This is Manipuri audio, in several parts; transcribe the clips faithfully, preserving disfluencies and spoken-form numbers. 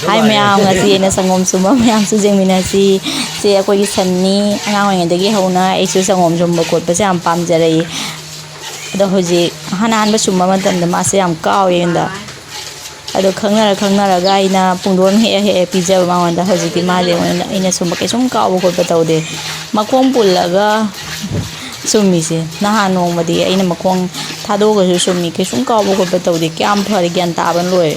ꯍꯥꯏ ꯃꯌꯥꯝ, ꯉꯁꯤ ꯑꯩꯅ ꯁꯪꯒꯣꯝ ꯁꯨꯝꯕ ꯃꯌꯥꯝꯁꯨ ꯌꯦꯡꯃꯤꯟꯅꯁꯤ꯫ ꯁꯤ ꯑꯩꯈꯣꯏꯒꯤ ꯁꯟꯅꯤ꯫ ꯑꯉꯥꯡ ꯑꯣꯏꯔꯤꯉꯩꯗꯒꯤ ꯍꯧꯅ ꯑꯩꯁꯨ ꯁꯪꯒꯣꯝ ꯁꯨꯝꯕ ꯈꯣꯠꯄꯁꯦ ꯌꯥꯝ ꯄꯥꯝꯖꯔꯛꯏ꯫ ꯑꯗꯣ ꯍꯧꯖꯤꯛ ꯑꯍꯥꯟ ꯑꯍꯥꯟꯕ ꯁꯨꯝꯕ ꯃꯇꯝꯗ ꯃꯥꯁꯦ ꯌꯥꯝ ꯀꯥꯎꯋꯦ ꯑꯩꯉꯣꯟꯗ꯫ ꯑꯗꯣ ꯈꯪꯅꯔ ꯈꯪꯅꯔꯒ ꯑꯩꯅ ꯄꯨꯡꯗꯣꯟ ꯍꯦꯛꯑ ꯍꯦꯛꯑ ꯄꯤꯖꯕ ꯃꯉꯣꯟꯗ꯫ ꯍꯧꯖꯤꯛꯇꯤ ꯃꯥꯁꯦ ꯑꯩꯉꯣꯟꯗ, ꯑꯩꯅ ꯁꯨꯝꯕ ꯀꯩꯁꯨꯝ ꯀꯥꯎꯕ ꯈꯣꯠꯄ ꯇꯧꯗꯦ꯫ ꯃꯈꯣꯡ ꯄꯨꯜꯂꯒ ꯁꯨꯝꯃꯤꯁꯦ꯫ ꯅꯍꯥꯟ ꯅꯣꯡꯃꯗꯤ ꯑꯩꯅ ꯃꯈꯣꯡ ꯊꯥꯗꯣꯛꯑꯒꯁꯨ ꯁꯨꯝꯃꯤ꯫ ꯀꯩꯁꯨꯝ ꯀꯥꯎꯕ ꯈꯣꯠꯄ ꯇꯧꯗꯦ꯫ ꯀꯌꯥꯝ ꯐꯔꯦ, ꯒ꯭ꯌꯥꯟ ꯇꯥꯕꯅ ꯂꯣꯏꯔꯦ꯫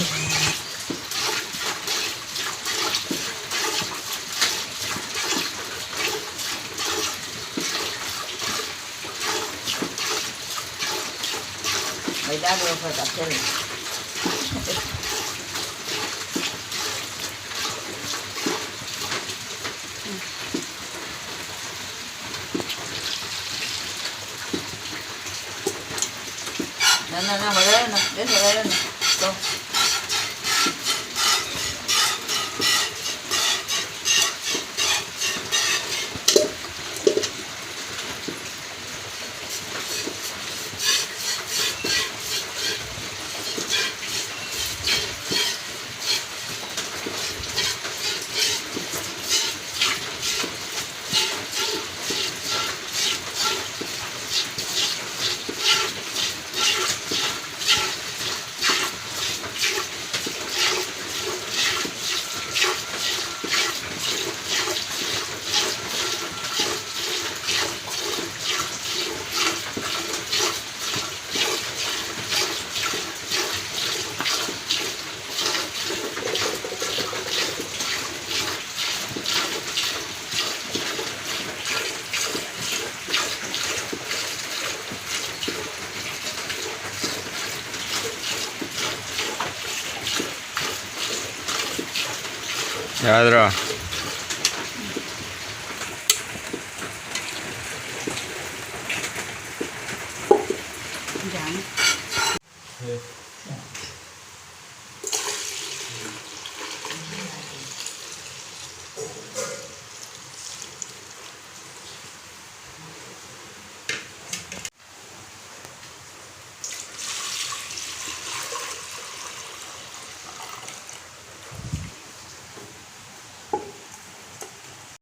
ꯃꯩꯗꯥꯗꯣ ꯈꯔ ꯆꯥꯁꯤꯜꯂꯨ꯫ ꯅꯪ, ꯅꯪ, ꯅꯪ ꯍꯣꯔꯦꯟ, ꯅꯪ ꯍꯣꯔꯦꯟ꯫ ꯇꯣ꯫ ꯌꯥꯗ꯭ꯔꯣ? ꯌꯥꯅꯤ꯫